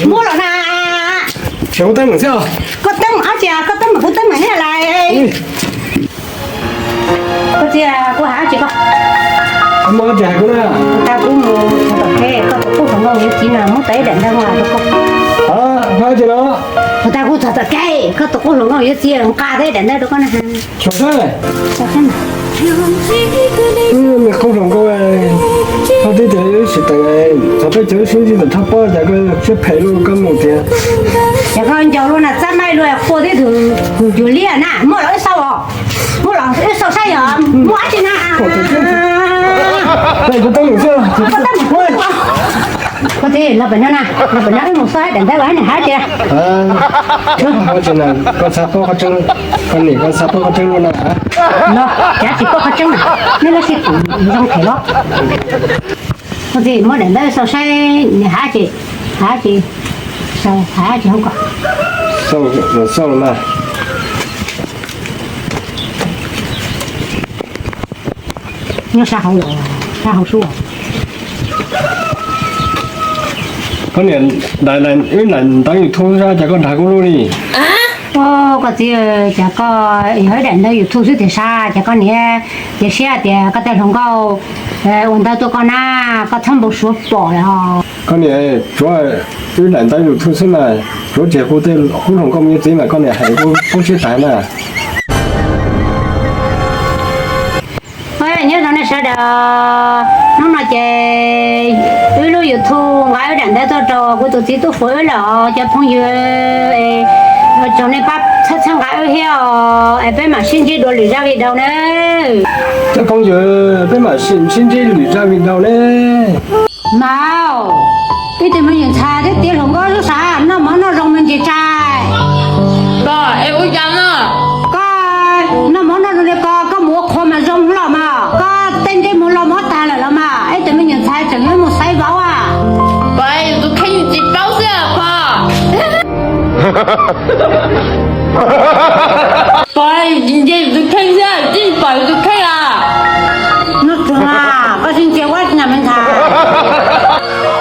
Muab los na. Tseem kuv teeb meem xwb. Koj teeb meem dab tsi? Koj teeb meem kuv teeb meem thiab lais. Koj txiv, kuv hais dab tsi koj? Koj muab dab tsi hais kuv na? Puas tas kuv mus txog tom kev, koj tus qub hluas nkauj yuav txiv no muab tau ib daim ntawv nqa rau koj. Hais dab tsi no? Puas tas kuv txog tom kev, koj tus qub hluas nkauj yuav txiv nqa tau ib daim ntawv rau koj na. Txog seb. Me qub hluas nkauj, koj twb tias wb sib teem, txog peb cov wb sib ntsib ntawm thaj pob cas koj siab phem luaj koj mus tiag. Ces koj ncaus luaj na, txab maij luaj, qua tib tug cuag liab na, muab los wb xauj os. Muab los wb xauj saib yog muaj dab tsi na. Koj txiv, los pem no na, los pem no wb mus xauj daim ntawv uas nws hais tias. Koj xav paub qhov tseeb, koj niam, koj xav paub qhov tseeb luaj na. Los, cav tsis paub qhov tseeb na, neb lub sij hawm zoo them los. Koj txiv, muab daim ntawv xauj saib nws hais tias, hais tias, xauj hais tias hauv ko. Xauj, xauj na. Nyob sab hauv los sab hauv sub. Koj niam, wb daim ntawv YouTube sab cas koj dag kuv lub li? Koj txiv, cas koj yog wb daim ntawv YouTube xwb tiag sab, cas koj niam cia siab tias koj tej hluas nkauj ua ntawv tuaj koj na, koj txhob npau suav pom os. Koj niam, tsuav wb daim ntawv YouTube xwb mas, tsuav tsis hu tej qub hluas nkauj mus yuav txiv mas koj niam hais kuv poob siab tas na. Nyob zoo nej sawv daws, hnub no ces wb lub YouTube nqa wb daim ntawv tuaj rau kuv tus txiv tub fuav wb lawm os cov phooj ywg, ua tsaug nej pab txhawb txhawb nqa wb thiab os, es peb mam sib ntsib dua lwm zaj video na. Cov phooj ywg, peb mam sib ntsib lwm zaj video na. Mas, ib tug me nyuam ntxhais thiab tiav hluas nkauj xwb sas, noj mov noj zoo me ntsis tsaig. Koj, es ua cas no? Koj noj mov noj zoo li ko, koj mus ua qhua mas zoo los mas, koj tej ntsej muag los mov tag lawm los mas, ib tug me nyuam ntxhais tseem yuav mus xaiv vauv a. Pog, yus tus kheej yus tsis paub xwb pog. Pog, yus tsis ntsia yus tus kheej xwb, tsis pom yus tus kheej a. Noj tsuag, koj tsis ntsia ua cas me ntxhais?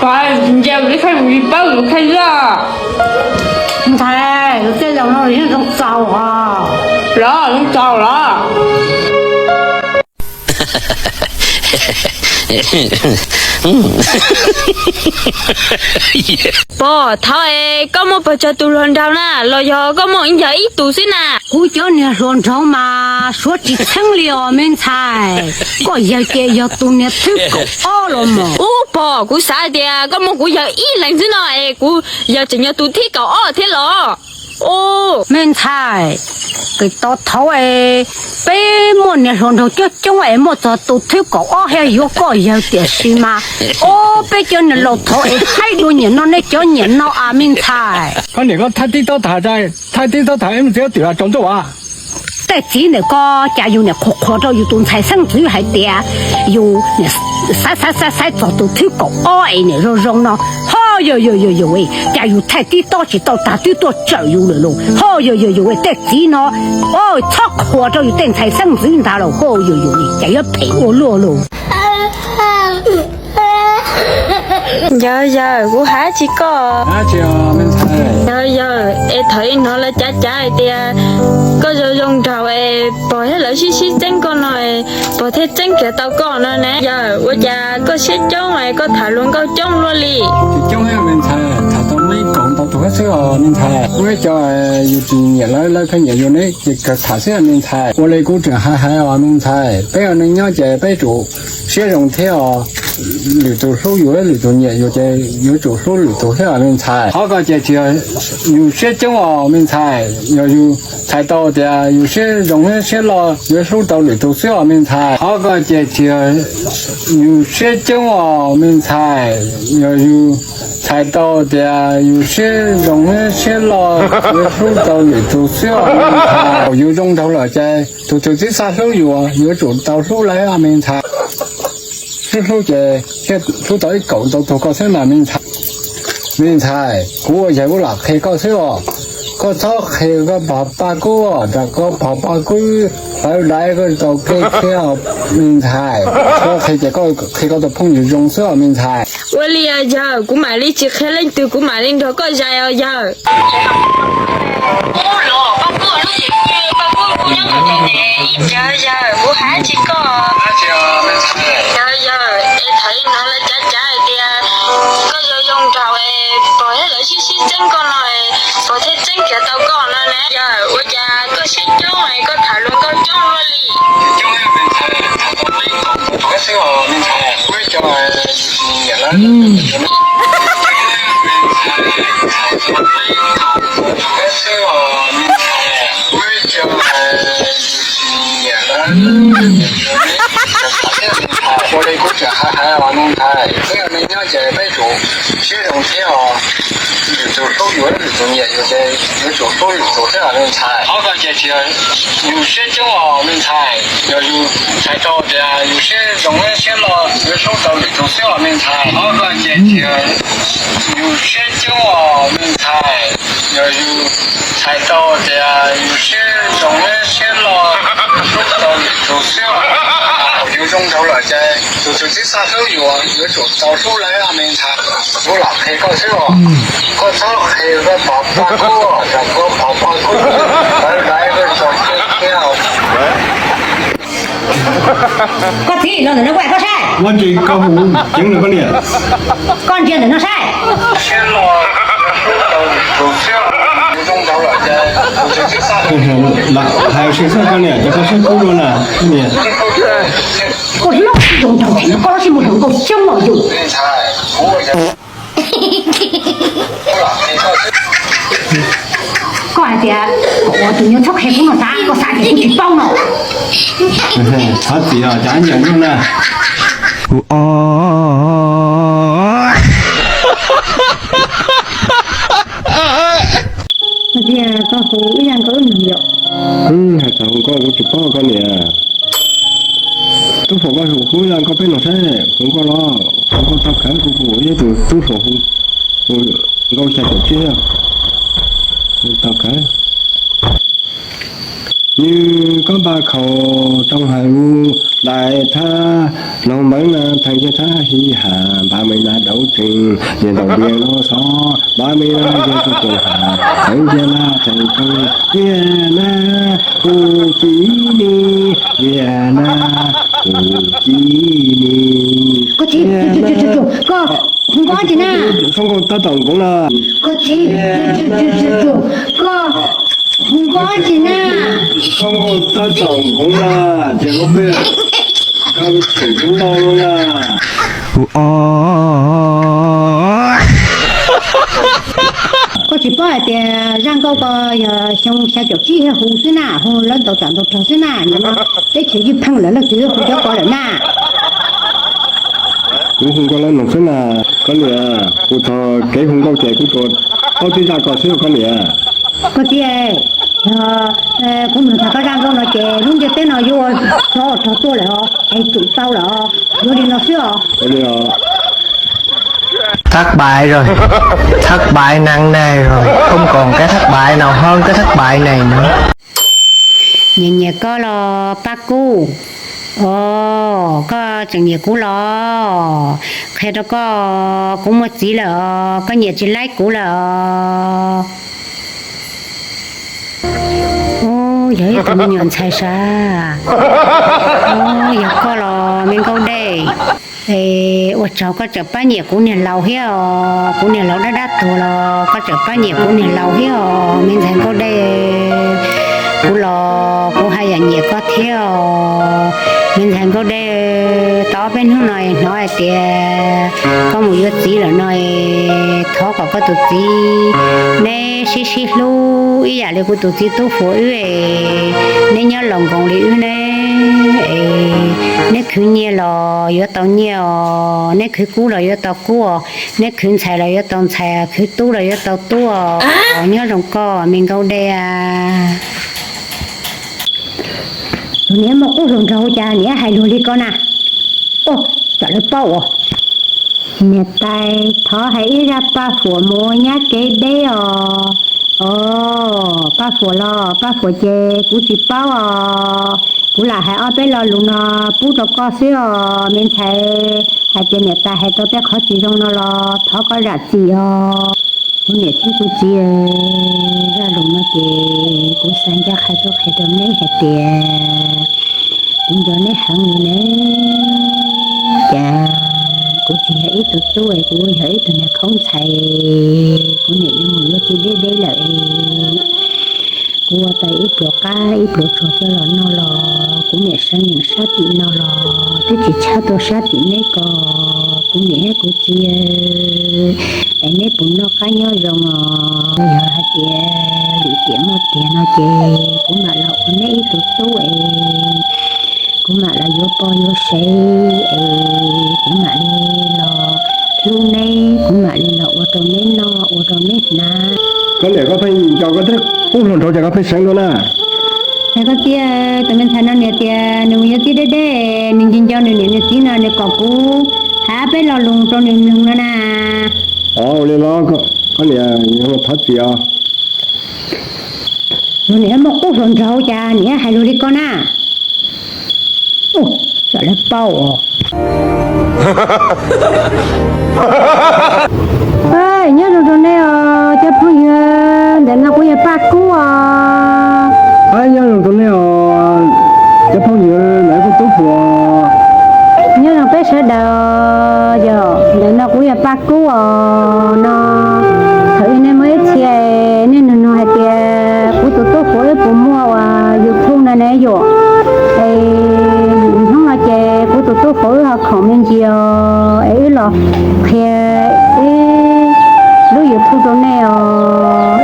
Pog, yus tsis ntsia yus tus kheej, yus tsis paub yus tus kheej xwb. Ntxhais, yus tej laus no yeej zoo txaus os. Los zoo txaus los. Pog, thaum es koj muaj pes tsawg tus hluas nraug na, los yog koj muaj yog ib tus xwb na? Kuv cov niag hluas nraug mas suav tsis txheeb li os me ntxhais. Koj yawg ces yog tus niag thib kaum ob los mas. Ub pog, kuv xav tias koj muaj kuv yawg ib leeg xwb no es kuv yawg tseem yog tus thib kaum ob thiab los? Me ntxhais, kev tau thaum es peb muaj niag hluas nraug coob coob es muaj txog tus thib kaum ob thiab yuav koj yawg tiam sis mas, ob peb cov niag laus thaum es thaij dua nyiam no nej cov nyiam no a me ntxhais. Koj niam, koj thaij tib tob tham, thaij tib tob tham ib mus txiv twm tsaus ntuj as. Tej txiv ntawm koj cas yus niam qhuas qhuas rau yus tus ntxhais xeeb ntxwv hais tias yus niam xaiv xaiv xaiv xaiv txog tus thib kaum ob es niam zoo zoo no. Ho yog yog yog yog, cas yus thaij tib tob tsis tau tag twb tuaj tsawm yus lawm los. Ho yog yog yog, tej txiv no txhob qhuas rau yus tej ntxhais xeeb ntxwv ntag los. Ho yog yog, cas yuav phem ua luaj los. Yawg, yawg, kuv hais tsis koj. Yawg, yawg, es thaum ub hnov lawv cav cav hais tias koj zoo zoo nraug es pog thiab lawv sib sib txeeb koj no, pog thiaj txeeb kiag tau koj no ne. Yawg, ua cas koj siab coob es koj tham hluas nkauj coob luaj li? Tsis coob me ntxhais, tham tau muaj ib kaum ntau tus xwb os me ntxhais. Muaj ib co yus tsis nyiam lawv, lawv pheej nyiam yus ne, ces kawg tham xwb me ntxhais. Ua li kuv tseem hais hais os me ntxhais, peb ua neej nyob ces peb tsum siab zoo thiab os. Lwm tus hlub yus, lwm tus nyiam yus ces yuav tsum hlub lwm tus thiab me ntxhais. Qhov ko ces tsis yog yus siab coob os me ntxhais, yog yus txhais tau tias yus siab zoo thiab siab loj yuav hlub tau lwm tus xwb os me ntxhais. Qhov ko ces tsis yog yus siab coob os me ntxhais, yog yus txhais tau tias yus siab zoo thiab siab loj yuav hlub tau lwm tus xwb os me ntxhais. Yus zoo nraug lawm ces tus twg txib xav hlub yus yuav tsum tau hlub lawv me ntxhais. Hlub hlub ces thiaj hlub tau ib kaum ntau tus koj xwb mas me ntxhais. Me ntxhais, kuv ua yawg kuv lam qhia koj xwb os. Koj txhob qhia koj pog Paj Kub, koj pog Paj Kub hlawv daiv koj tau kev thiab me ntxhais. Koj qhia ces koj qhia koj tus phooj ywg zoo xwb os me ntxhais. Ua Li yawg, kuv mam li tsis qhia leej twg, kuv mam li nrog koj zais os yawg. Yawg, yawg, kuv hais tsis koj. Yawg, yawg, es thaum ib no lawv cav cav hais tias koj yog yoo nraug es pog thiab lawv sib sib txeeb koj no, pog thiaj txeeb kiag tau koj no na. Yawg, ua cas koj siab coob es koj tham luag nkauj coob luaj li? Ua li kuv tseem hais hais os me ntxhais, peb yog neeg nyob ces peb tsum siab zoo thiab os. Lwm tus hlub yus, lwm tus nyiam yus ces yuav tsum hlub lwm tus thiab os me ntxhais. Qhov koj ces yus siab coob os me ntxhais, yog yus txhais tau tias yus siab zoo siab loj yuav hlub tau lwm tus xwb os me ntxhais. Qhov koj ces yus siab coob os me ntxhais, yog yus txhais tau tias yus siab zoo siab loj hlub tau lwm tus xwb. Thaum yus zoo nraug lawm ces tus twg twb xav hlub yus yuav tsum tau hlub lawv me ntxhais. Kuv lam qhia koj xwb os, koj txhob qhia koj pog paj kub, koj pog paj kub lawv laiv koj tso tseg thiab. Koj txiv los ntawm no kuv hais koj saib. Ua tsis koj hu ceev lawm koj niam. Koj ntsia ntawm no saib. Hais ua si xwb koj niam, ces koj siab kub dua na koj niam. Koj hlob zoo nraug tseem koj los sis mus hluas nkauj coob los yus. Koj hais tias kom ua tus nyuag txhob qhia kuv no xav, koj xav tias kuv tsis paub no. Thov txim os, cas nyiam luaj na. Tias koj hu ib zaj nkauj wb mloog yom. Hais txog hu nkauj kuv tsis paub koj niam. Tub hluas koj hu ib zaj nkauj peb mloog saib, hu nkauj los hu nkauj tau kawg, kuv hu ib tug tub hluas hu nkauj xya caum tsib, hu tau kawg. Nws koj npaj khaus tau hais lus, dais thab hloov npeev na, theej kiag thab hi has, npaj me na dauv tsees, yog ntaus ntiag no xov, npaj me na yog tus koom has, theej kiag na theej koom, yog na, hu ci ni, yog na, hu ci ni. Koj txiv, koj hu nkauj tsis na. Zoo nkauj tab tom nkoov na. Koj txiv, koj hu nkauj tsis na. Zoo nkauj tab tom nkoov na, ces lub peb koj tseem tub ntau na. Koj tsis paub hais tias zaj nkauj ko yog xyoo xya caum tsib thiaj hu xwb na, hu lawv ntaus tsam ntaus rog xwb na, nim no teb chaws ywj pheej lawm leej twg hu cov ko lawm na. Kuv hu nkauj lawv mloog xwb na, koj niam, kuv txog kev hu nkauj ces kuv tsuas paub tib zaj ko xwb koj niam. Koj txiv, yog kuv mloog tag koj zaj nkauj no ces lub ntiaj teb no yuav ua tsov rog tuaj lawm os, es tsum tau lawm os, yuav li no xwb os. Thất bại rồi, thất bại nặng nề rồi, không còn cái thất bại nào hơn cái thất bại này nữa. Nyiam nyiam koj los Paj Kub? Os, koj tseem nyiam kuv los? Qhia rau koj, kuv muaj txiv lawm os, koj nyiam tsis laib kuv lawm os. Ub, yog ib tug me nyuam ntxhais sav. Ub, yog koj los me nkauj dej. Es ua tsaug koj tseem pab nyiam kuv niag laus thiab os, kuv niag laus dab dab tuag los koj tseem pab nyiam kuv niag laus thiab os me ntxhais nkauj dej. Kuv los kuv haj yam nyiam koj thiab os me ntxhais nkauj dej. Tau ob peb hnub no hnov hais tias koj mus yuav txiv lawm no, thov kom koj tus txiv neb sib sib hlub ib yam li kuv tus txiv tub hluas wb es, neb nyob laus nkoos li wb ne. Es neb khwv nyiaj los yuav tau nyiaj os, neb khwv kub los yuav tau kub os, neb khwv ntxhais los yuav tau ntxhais, khwv tub los yuav tau tub os. Nyob zoo koj me nkauj dej. Tus niag muaj qub hluas nraug cas niag hais lus li ko na. Ua, tsam lawv paub os. Niam tais, thov hais ib zaj Paj Huam mus ua nyab kev deb os. Os, Paj Huam los Paj Huam ces kuv tsis paub os. Kuv lam hais ob peb lo lus no pub rau koj xwb os me ntxhais Hais tias niam tais hais tau tej qhov tsis zoo no los thov koj zam txim os. Kuv niam thiab kuv txiv, zaj lus no ces kuv xav ncaj qha tuaj qhia rau neb hais tias kuv nco neb heev li nawb. Cas kuv tsis yog ib tug tub es kuv yog ib tug niag khaub ntxhais, kuv niam yuav mus yuav txiv deb deb lawm es kuv ua tau ib pluas qab ib pluas tsuag coj los noj los kuv niam sab nyeem sab tim no los twb tsis tshab tau sab tim neb ko. Kuv niam thiab kuv txiv, es neb puas noj qab nyob zoo os? Yog hais tias lwm tiam muaj tiag no ces kuv mam los ua neb ib tug tub es kuv mam los yuav poj yuav sev es kuv mam li los hlub neb, kuv mam li los ua rau neb noj ua rau neb hnav. Koj niam koj pheej nco koj thiab qub hluas nraug ces koj pheej seev dua na. Koj txiv, tus me ntxhais no niam tias nws mus yuav txiv deb deb, nws nco nco nws niam nws txiv no nws kom kuv hais peb lo lus rau nws mloog no na. Ua li los koj niam thov txim os. Niam muaj qub hluas nraug cas niam hais lus li ko na. Lawv paub os. Nyob zoo rau nej os cov phooj ywg, ntawm no kuv yog Paj Kub os. Nyob zoo rau nej os cov phooj ywg, ntawm kuv Tub Huas. Nyob zoo peb sawv daws, yog ntawm no kuv yog Paj Kub os no. Thaum ub nej muaj ib txhia nej nug nug hais tias kuv tus Tub Huas wb puas muaj ua YouTube no ne yom. Es hnub no ces kuv tus Tub Huas wb ho khoom me ntsis os es wb los qhia wb lub YouTube rau nej os.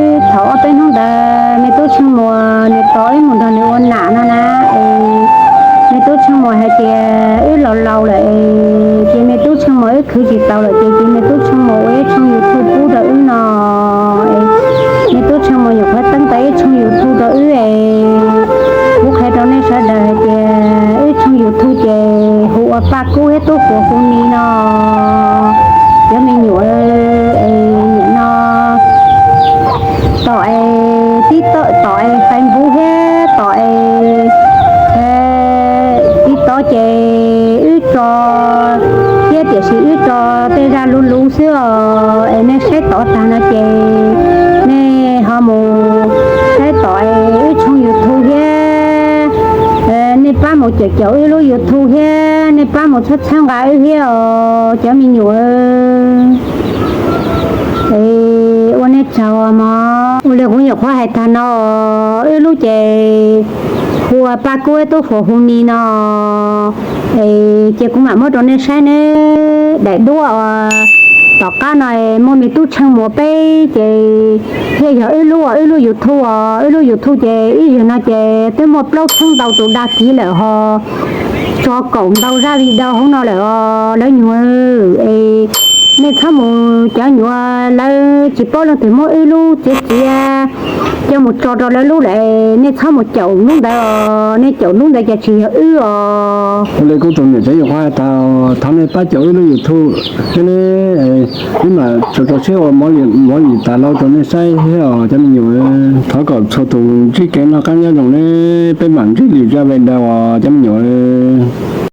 Wb thaum ob peb hnub ntawd me tub Tsheej Muas nws tos wb mus nrog nws ua nam no na, es me tub Tsheej Muas hais tias wb laus laus lawm es ces me tub Tsheej Muas wb khwv tsis tau lawm ces ces me tub Tsheej Muas ua ib tshooj YouTube pub rau wb no. Es me tub Tsheej Muas nyuam qhuav teeb tau ib tshooj YouTube rau wb es kuv qhia rau nej sawv daws hais tias wb tshooj YouTube ces hu ua Paj Kub thiab Tub Huas Hu Ni no. Cov me nyuam es nim no tom es TikTok, tom es Facebook thiab tom es TikTok ces wb tso thiab tiam sis wb tso tej zaj luv luv xwb os. Es nej saib tod tag no ces nej ho mus saib tom es wb tshooj YouTube thiab nej pab mus caum caum wb lub YouTube thiab nej pab mus txhawb txhawb nqa wb thiab os cov me nyuam. Es ua nej tsaug mog. Ua li kuv nyuam qhuav hais tag no, wb lub ces hu ua Paj Kub thiab Tub Huas Hu Ni no. Es ces kuv mam muab rau nej saib neb daim duab uas tom qab no muaj me tub Tsheej Muas peb ces thiaj yog wb lub, wb lub YouTube os. Wb lub YouTube ces ib zaug no ces twb muaj plaub txheeb ntau tus dag kiv lawm ho tso kaum ntau zaj video hauv no lawm os lawv nyuam. Es nej txhob mus, cov nyuam lawv tsis paub leej twg muab wb lub txiav txiav coj mus tso rau lawv lub lawm, nej txhob mus caum lub ntawd os. Nej caum lub ntawd ces tsis yog wb os. Ua li kuv tus niam tsev nyuam qhuav hais tag, thov nej pab caum wb lub YouTube thiab ne, wb mam tso tso siab ua movie tas los rau nej saib thiab os cov me nyuam. Thov kom txhua tus ntsib kev noj qab nyob zoo ne, peb mam ntsib lwm zaj video os cov me nyuam.